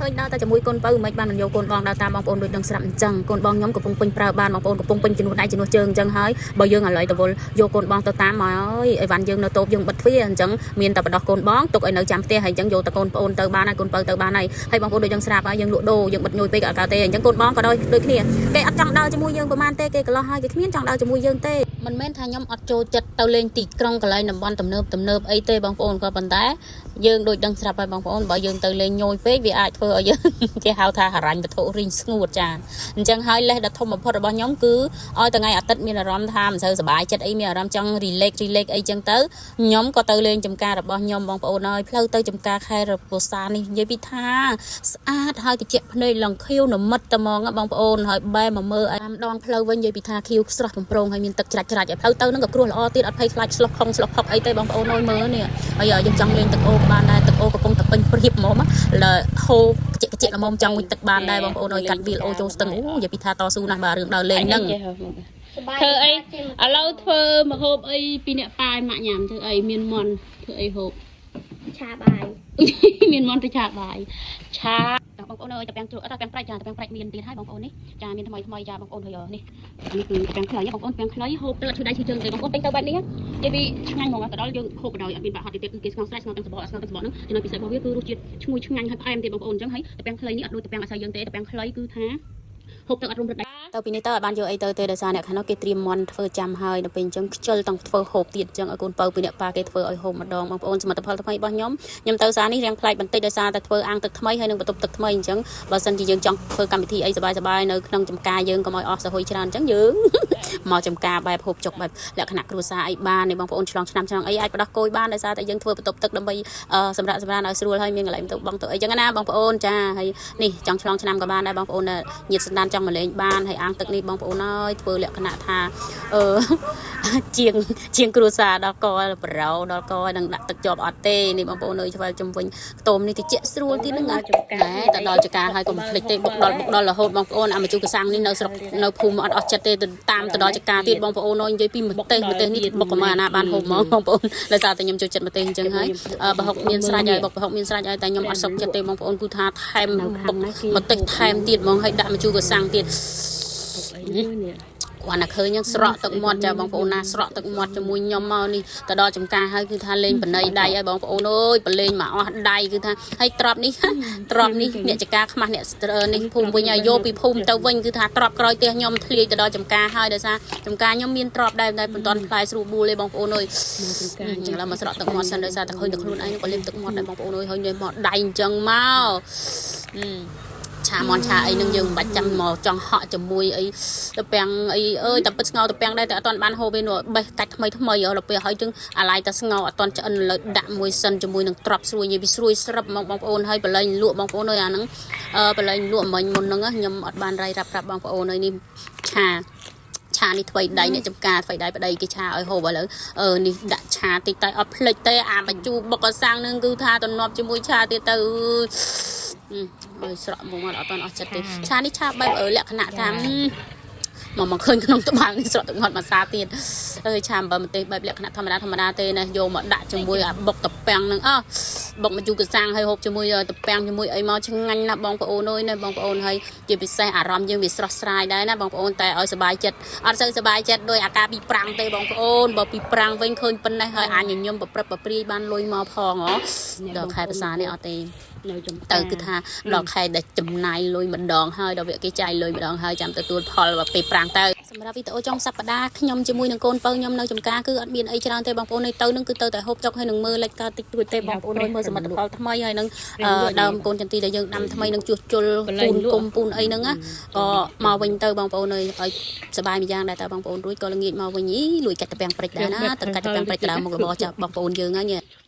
ឃើញដើរតែជាមួយកូនបើមិនបានមិនយកកូនបងដើរតាមបងប្អូនដូចនឹងស្រាប់អញ្ចឹងកូនបងខ្ញុំកំពុងពេញប្រើបានបងប្អូនកំពុងពេញជំនួសដៃជំនួសជើងអញ្ចឹងហើយបើយើងឥឡូវទៅវល់យកកូនបងទៅតាមមកហើយអីវ៉ាន់យើងនៅតូបយើងបិទទ្វារអញ្ចឹងមានតែបដោះកូនបងទុកឲ្យនៅចាំផ្ទះហើយអញ្ចឹងយកតែកូនប្អូនទៅបានហើយកូនបើទៅបានហើយហើយបងប្អូនដូចយើងស្រាប់ហើយយើងលក់ដូរយើងបិទញយពេកអត់កើតទេអញ្ចឹងកូនបងក៏ដូចដូចគ្នាគេអត់ចង់ដើរជាមួយយើងប្រហែលទេគេកន្លោះហើយគេគ្មានចង់ដើរជាមួយយើងទេមិនមែនថាខ្ញុំអត់ចូលចិត្តទៅលេងទីក្រុងកន្លែងតំបន់ទំនើបទំនើបអីទេបងប្អូនក៏ប៉ុន្តែយើងដូចដឹងស្រាប់ហើយបងប្អូនបើយើងទៅលេងញយពេកវាអាចធ្វើឲ្យយើង គេហៅថាហិរញ្ញវត្ថុរីងស្ងួតចាអញ្ចឹងហើយលេសដ៏ធំបំផុតរបស់ខ្ញុំគឺឲ្យថ្ងៃអាទិត្យមានអារម្មណ៍ថាមិនសូវសប្បាយចិត្តអីមានអារម្មណ៍ចង់ relax relax អីចឹងទៅខ្ញុំក៏ទៅលេងចំការរបស់ខ្ញុំបងប្អូនហើយផ្លូវទៅចំការខេត្តពោធិ៍សាត់នេះនិយាយពីថាស្អាតហើយតិចភ្នែកឡើងខៀវនមិត្តតែហ្មងបងប្អូនហើយបែរមកមើលឲ្យតាមដងផ្លូវវិញនិយាយពីថាខៀវស្រស់បំប្រងហើយមានទឹកច្រាច់ច្រាច់ឲ្យផ្លូវទៅហ្នឹងក៏គ្រោះល្អទៀតអត់ភ័យខ្លាចឆ្លុះខុងឆ្លុះផុកអីទេបងប្អូនអើយមើលនេះហើយយើងចង់លេងទឹកអូក៏បានដែរទឹកអូកំពុងតែពេញព្រៀបហ្មងលើហូរក្ជិកក្ជិកល្មមចង់មួយទឹកបានដែរបងប្អូនអើយកាត់វាលអូចូលស្ទឹងអូនិយាយពីថាតស៊ូណាស់បាទរឿងដើរលេងហ្នឹង ធ្វើអីឥឡូវធ្វើម្ហូបអីពីអ្នកប៉ាយម៉ាក់ញ៉ាំធ្វើអីមានមន់ធ្វើអីហូប ឆាបាយ មានមន់ទៅឆាបាយឆាបងប្អូនអើយតាពាំងជ្រក់តាពាំងប្រាច់ចាតាពាំងប្រាច់មានទៀតហើយបងប្អូននេះចាមានថ្មីថ្មីចាបងប្អូនហើយនេះនេះគឺតាពាំងខ្លីបងប្អូនតាពាំងខ្លីហូបទៅអត់ឈឺដៃឈឺជើងទេបងប្អូនទិញទៅបែបនេះនិយាយពីឆ្ងាញ់ហ្មងទៅដល់យើងហូបបណ្ដោយអត់មានបាក់ហត់ទៀតគឺគេស្ងោរស្រេចស្ងោរទាំងសបកស្ងោរទាំងសបកហ្នឹងចំណុចពិសេសរបស់វាគឺរសជាតិឈ្ងុយឆ្ងាញ់ហើយផ្អែមទៀតបងប្អូនអញ្ចឹងហើយតាពាំងខ្លីនេះអត់ដូចតាពាំងអាស័យយើងទេតាពាំងខ្លីគឺថាហូបទៅអត់រុំរឹតដៃ ទៅពីនេះទៅអត់បានយកអីទៅទេដោយសារអ្នកខាងនោះគេត្រៀមមន់ធ្វើចាំហើយដល់ពេលអញ្ចឹងខ្ជិលទាំងធ្វើហូបទៀតអញ្ចឹងឲ្យកូនបើពីអ្នកប៉ាគេធ្វើឲ្យហូបម្ដងបងប្អូនសមិទ្ធផលថ្មីរបស់ខ្ញុំខ្ញុំទៅសារនេះរាងប្លែកបន្តិចដោយសារតែធ្វើអាងទឹកថ្មីហើយនឹងបន្ទប់ទឹកថ្មីអញ្ចឹងបើសិនជាយើងចង់ធ្វើកម្មវិធីអីសប្បាយៗនៅក្នុងចំការយើងកុំឲ្យអស់សហុយច្រើនអញ្ចឹងយើង មកចំការបែបហូបចុកបែបលក្ខណៈគ្រួសារអីបាននេះបងប្អូនឆ្លងឆ្នាំឆ្លងអីអាចបដោះគោយបានដោយសារតែយើងធ្វើបន្ទប់ទឹកដើម្បីសម្រាប់សម្រានឲ្យស្រួលហើយមានកន្លែងទៅបងទៅអីចឹងណាបងប្អូនចាហើយនេះចង់ឆ្លងឆ្នាំក៏បានដែរបងប្អូនញាតិសន្តានចង់មកលេងបានហើយអាងទឹកនេះបងប្អូនអើយធ្វើលក្ខណៈថាអឺ ជាងជាងគ្រួសារដល់កប្រោដល់កនឹងដាក់ទឹកជាប់អត់ទេនេះបងប្អូនអើយឆ្វែលជំវិញខ្ទមនេះតិចស្រួលទៀតហ្នឹងណាតែដល់ចការហើយកុំភ្លេចទេបុកដល់បុកដល់រហូតបងប្អូនអាមជូកសាំងនេះនៅស្រុកនៅភូមិអត់អស់ចិត្តទេទៅតាមទៅដល់ចការទៀតបងប្អូនអើយនិយាយពីម្ទេសម្ទេសនេះបុកកម្មាណាបានហូបហ្មងបងប្អូនដោយសារតែខ្ញុំចូលចិត្តម្ទេសអញ្ចឹងហើយប្រហុកមានស្រេចហើយបុកប្រហុកមានស្រេចហើយតែខ្ញុំអត់សុខចិត្តទេបងប្អូនគឺថាថែមបុកម្ទេសថែមទៀតហ្មងហើយដាក់ម្ជូរកសាំងទៀត អីនេះ គាត់តែឃើញហ្នឹងស្រក់ទឹកមាត់ចាបងប្អូនណាស្រក់ទឹកមាត់ជាមួយខ្ញុំមកនេះទៅដល់ចំការហើយគឺថាលេងបណៃដៃហើយបងប្អូនអើយបលេងមកអស់ដៃគឺថាហើយទ្របនេះ ទ្របនេះអ្នកចការខ្មាស់អ្នកនេះភូមិវិញហើយយកពីភូមិទៅវិញគឺថាទ្របក្រោយផ្ទះខ្ញុំធ្លាយទៅដល់ចំការហើយដោយសារចំការខ្ញុំមានទ្របដែរតែមិនទាន់ផ្លែស្រួលបួលទេបងប្អូនអើយឥឡូវមកស្រក់ទឹកមាត់សិនដោយសារតែឃើញតែខ្លួនឯងក៏លេបទឹកមាត់ដែរបងប្អូនអើយហើយនេះមកដៃអញ្ចឹងមកឆាមន់ឆាអីនឹងយើងមិនបាច់ចាំមកចង់ហក់ជាមួយអីទៅពាំងអីអើយតែពិតស្ងោរទៅពាំងដែរតែអត់ទាន់បានហូបទេនោះបេះកាច់ថ្មីថ្មីដល់ពេលហើយจึងអាឡ័យតែស្ងោរអត់ទាន់ឆ្អិនលើដាក់មួយសិនជាមួយនឹងទ្របស្រួយនិយាយពីស្រួយស្រាប់មកបងប្អូនហើយបលែងលក់បងប្អូនអើយអាហ្នឹងអឺបលែងលក់មិញមុនហ្នឹងខ្ញុំអត់បានរាយរាប់ប្រាប់បងប្អូនអើយនេះឆាឆានេះថ្មីដៃអ្នកចំការថ្មីដៃប្តីគេឆាឲ្យហូបឥឡូវអឺនេះដាក់ឆាតិចតែអត់ភ្លេចទេអាបញ្ជូបុកកសាំងនឹងគឺថាទំនាប់ជាមួយឆាទៀតទៅអើយស្រក់មកអត់តអស់ចិត្តទេឆានេះឆាបែបលក្ខណៈថាមកមកឃើញក្នុងត្បាល់នេះស្រក់ទឹកមាត់មួយសាទៀតអើយឆាអំបិលម្ទេសបែបលក្ខណៈធម្មតាធម្មតាទេណាយកមកដាក់ជាមួយអាបុកតពាំងនឹងអើបុកម្ជូរកសាំងហើយហូបជាមួយតពាំងជាមួយអីមកឆ្ងាញ់ណាស់បងប្អូនអើយណាបងប្អូនហើយជាពិសេសអារម្មណ៍យើងវាស្រស់ស្រាយដែរណាបងប្អូនតែឲ្យសប្បាយចិត្តអត់សូវសប្បាយចិត្តដោយអាការពីប្រាំងទេបងប្អូនបើពីប្រាំងវិញឃើញប៉ុណ្ណេះហើយអាចញញឹមប្រព្រឹត្តប្រព្រាយបានលុយមកផងហ៎ដល់ខែភាសានេះអត់ទេ នៅចំ ទៅគឺថាដល់ខែដែលចំណាយលុយម្ដងហើយដល់វគ្គគេចាយលុយម្ដងហើយចាំទទួលផលពេលប្រាំងទៅសម្រាប់វីដេអូចុងសប្តាហ៍ខ្ញុំជាមួយនឹងកូនពៅខ្ញុំនៅចំការគឺអត់មានអីច្រើនទេបងប្អូននេះទៅនឹងគឺទៅតែហូបចុកហើយនឹងមើលលេចកើតតិចតួចទេបងប្អូនមើលសមិទ្ធផលថ្មីហើយនឹងដើមកូនចន្ទីដែលយើងដាំថ្មីនឹងជួសជុលពូនគុំពូនអីហ្នឹងណាក៏មកវិញទៅបងប្អូនអើយឲ្យសប្បាយម្យ៉ាងដែរតើបងប្អូនរួចក៏ល្ងាចមកវិញយីលួចកាច់តាពាំងព្រិចដែរណាទៅកាច់តាពាំងព្រិចទៅដើមមុខរបរចាស់បងប្អូនយើងហ្នឹង